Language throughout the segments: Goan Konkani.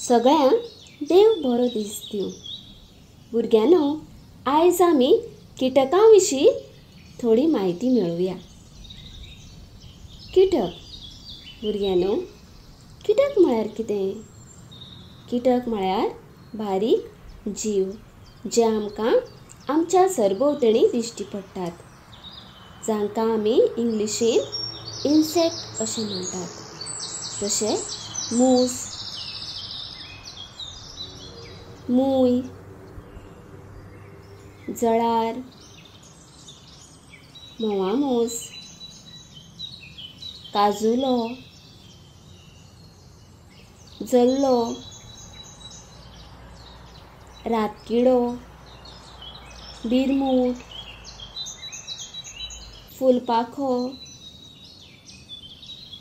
सगळ्यांक देव बरो दीस दिवं। भुरग्यांनो, आयज आमी किटकां विशीं थोडी म्हायती मेळोवया। कीटक। भुरग्यांनो, कीटक म्हळ्यार कितें? कीटक म्हळ्यार बारीक जीव जे आमकां आमच्या सरभोंवतणी दिश्टी पडटात, जांकां आमी इंग्लिशीन इन्सेक्ट अशें म्हणटात। जशें मूस, मूय, जळार, म्होंवामूस, काजुलो, जल्लो, रातकिडो, बिरमूट, फुलपाखो,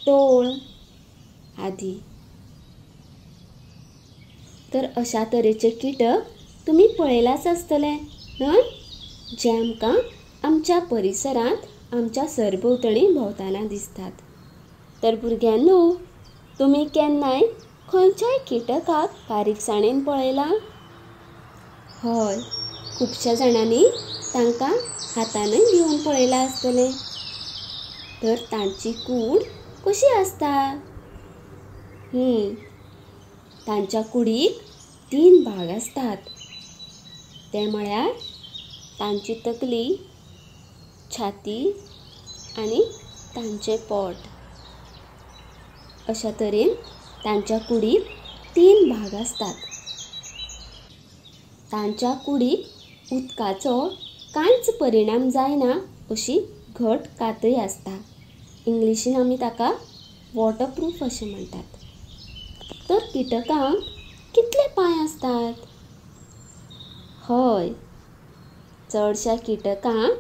टोळ आदी। तर अशा तरेचे कीटक तुमी पळयलाच आसतले न्हय, जे आमकां आमच्या परिसरांत आमच्या सरभोंवतणी भोंवतना दिसतात। तर भुरग्यांनो, तुमी केन्नाय खंयच्याय कीटकाक बारीकसाणेन पळयलां? हय, खुबश्या जाणांनी तांकां हातानूय घेवन पळयलां आसतलें। तर तांची कूड कशी आसता? तांच्या कुडीक 3 भाग आसतात, ते म्हळ्यार तांची तकली, छाती आनी तांचें पोट। अशा तरेन तांच्या कुडीक 3 भाग आसतात। तांच्या कुडीक उदकाचो कांयच परिणाम जायना अशी घट कातय आसता। इंग्लिशीन आमी ताका वॉटरप्रूफ अशें म्हणटात। तर कीटकांक कितले पांय आसतात? हय, चडश्या कीटकांक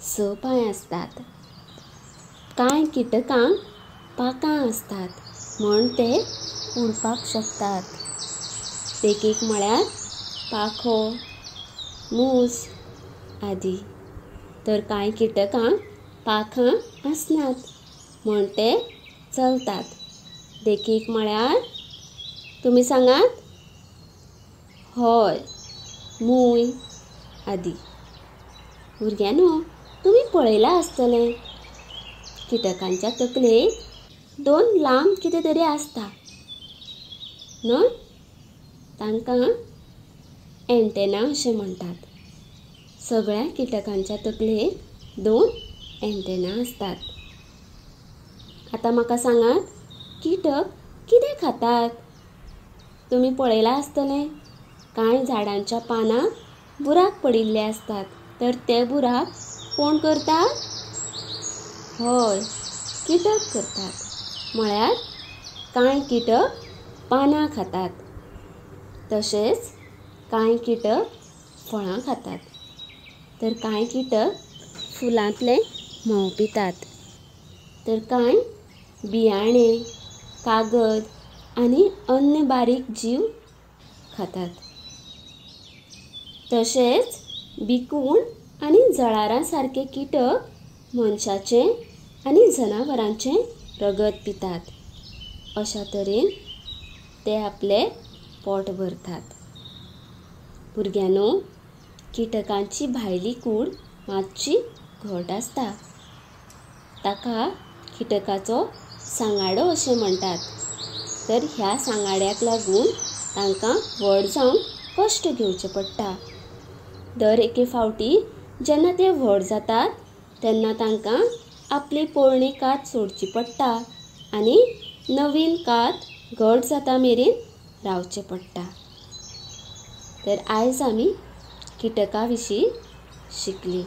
6 पांय आसतात। कांय कीटकांक पाखां आसतात म्हण ते उडपाक शकतात। देखीक म्हळ्यार पाखो, मूस आदी। तर कांय कीटकांक पाखां आसनात म्हण ते चलतात। देखीक म्हळ्यार तुमी सांगात, हय, मूय आदी। भुरग्यांनो, तुमी पळयलां आसतलें कीटकांच्या तकलेक 2 लांब कितें तरी आसता न्हय, तांकां एंटेना अशें म्हणटात। सगळ्या कीटकांच्या तकलेक 2 एंटेना आसतात। आतां म्हाका सांगात, कीटक कितें खातात? तुमी पळयलां आसतलें कांय झाडांच्या पानांक बुराक पडिल्ले आसतात, तर ते बुराक कोण करतात? हय, कीटक करतात। म्हळ्यार कांय कीटक पानां खातात, तशेंच कांय कीटक फळां खातात, तर कांय कीटक फुलांतलें म्होंव पितात, तर कांय बियाणे, कागद आनी अन्य बारीक जीव खातात। तशेंच बिकूण आनी जळारां सारके कीटक मनशाचें आनी जनावरांचें रगत पितात। अशा तरेन ते आपलें पोट भरतात। भुरग्यांनो, कीटकांची भायली कूड मातशी घट आसता, ताका कीटकाचो सांगाडो अशें म्हणटात। तर ह्या सांगाड्याक लागून तांकां व्हड जावंक कश्ट घेवचे पडटा। दर एके फावटी जेन्ना ते व्हड जातात तेन्ना तांकां आपली पोरणी कात सोडची पडटा आनी नवीन कात घट जाता मेरेन रावचें पडटा। तर आयज आमी कीटकां विशीं शिकलीं।